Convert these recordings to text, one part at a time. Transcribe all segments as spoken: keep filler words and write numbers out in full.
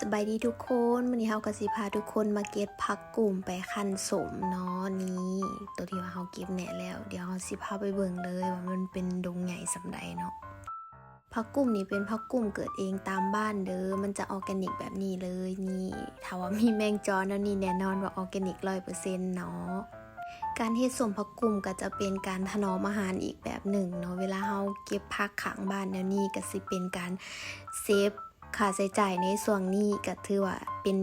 สบายดีทุกคน มื้อนี้เฮาก็สิพาทุกคนมาเก็บผักกุ่มไปคั่นส้มเนาะ นี่ ตัวที่ว่าเฮาเก็บแหน่แล้ว เดี๋ยวเฮาสิพาไปเบิ่งเลยว่ามันเป็นดงใหญ่ส่ำใดเนาะ ผักกุ่มนี่เป็นผักกุ่มเกิดเองตามบ้านเด้อ มันจะออร์แกนิกแบบนี้เลย นี่ ถ้าว่ามีแมงจอแนวนี้แน่นอนว่าออร์แกนิกร้อยเปอร์เซ็นต์เนาะ การเฮ็ดส้มผักกุ่มก็จะเป็นการถนอมอาหารอีกแบบหนึ่งเนาะ เวลาเฮาเก็บผักข้างบ้านแนวนี้ก็สิเป็นการเซฟค่าใช้จ่ายในช่วงนี้ ก็ถือว่าเป็น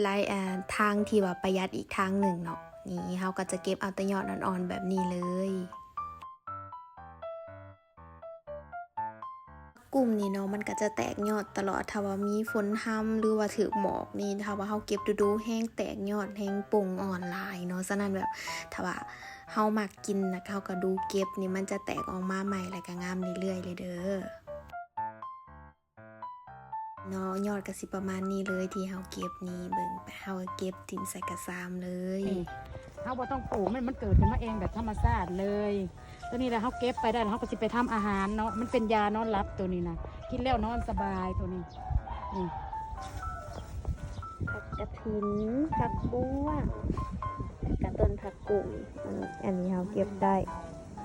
ราย อ่า ทางที่ว่าประหยัดอีกทางหนึ่งเนาะ นี่เฮาก็จะเก็บเอาแต่ยอดอ่อนๆแบบนี้เลย กุ่มนี่เนาะ มันก็จะแตกยอดตลอด ถ้าว่ามีฝนฮ่ำหรือว่าถืกหมอกนี่ ถ้าว่าเฮาเก็บดูๆ แฮ่งแตกยอด แฮ่งป่งอ่อนหลายเนาะ ฉะนั้นแบบ ถ้าว่าเฮามักกินนะ เฮาก็ดูเก็บนี่ มันจะแตกออกมาใหม่ แล้วก็งามเรื่อยๆเลยเด้อ เนาะ ยอดก็สิประมาณนี้เลยที่เฮาเก็บนี่ เบิ่งไป เฮาก็เก็บถิ่มใส่กระซามเลย นี่ เฮาบ่ต้องปลูก มัน มันเกิดขึ้นมาเองแบบธรรมชาติเลย ตัวนี้แหละเฮาเก็บไปได้แล้ว เฮาก็สิไปทำอาหารเนาะ มันเป็นยานอนหลับตัวนี้นะ กินแล้วนอนสบายตัวนี้ นี่ ผักกระถิน ผักบวง แล้วก็ต้นผักกุ่ม อันนี้ อันนี้เฮาเก็บได้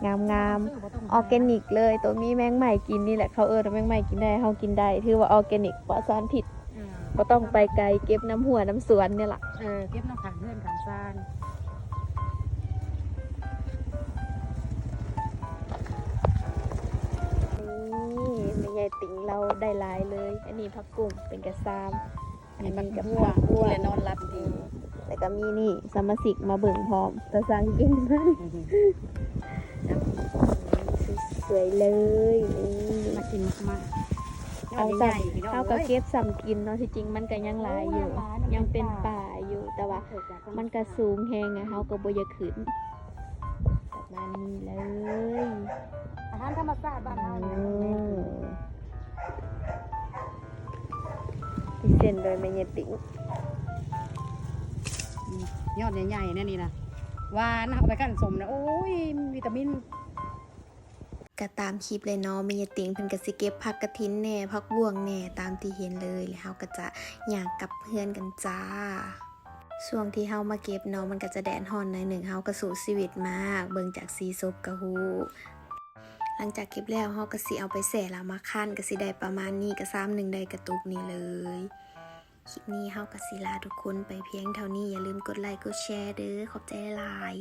งามๆ ออร์แกนิกเลย ตัวมีแมงไหม้กินนี่แหละ เขาเอิ้นว่าแมงไหม้กินได้ เฮากินได้ ถือว่าออร์แกนิก ปลอดสารพิษ อืม บ่ต้องไปไกล เก็บนำรั้วนำสวนเนี่ยล่ะ เออ เก็บนำข้างเรือนข้างซาน นี่ แม่ยายติ่งเราได้หลายเลย อันนี้ผักกุ่มเป็นกระซาม อันนี้ก็ผักบวง และนอนหลับดี แล้วก็มีนี่สมาชิกมาเบิ่งพร้อม ตาสั่งกินมัน สวยๆเลย นี่ มากินมากๆ เอาซ้ำ ยอดใหญ่ๆ พี่น้อง เฮาก็ เอ้ย เก็บซ้ำกินเนาะ ที่จริงมันก็ยังหลายอยู่ โอ้ย ยังหลาย มันเป็น ยังเป็นป่า ป่าอยู่ แต่ว่า มันก็สูงแฮงอะ เฮาก็บ่อยากขึ้น ประมาณนี้เลย อาหารธรรมชาติบ้านเฮานี่ อืม ที่เส้นโดยแม่ยายติ่ง อืม ยอดใหญ่ๆ แนวนี้นะ หวาน เอาไปคั่นส้มนะ โอ้ย วิตามิน ก็ตามคลิปเลยเนาะ แม่ยายติ่งเพิ่นก็สิเก็บผักกระถินแหน่ ผักบวงแหน่ ตามที่เห็นเลย แล้วเฮาก็จะย่างกลับเฮือนกันจ้า ช่วงที่เฮามาเก็บเนาะ มันก็จะแดดร้อนหน่อยหนึ่ง เฮาก็สู้ชีวิตมาก เบิ่งจากสีศพก็ฮู้ หลังจากเก็บแล้ว เฮาก็สิเอาไปแช่แล้วมาคั่น ก็สิได้ประมาณนี้ กระซามหนึ่งได้กระตุกนี้เลย คลิปนี้เฮาก็สิลาทุกคนไปเพียงเท่านี้ อย่าลืมกดไลค์กดแชร์เด้อ ขอบใจหลาย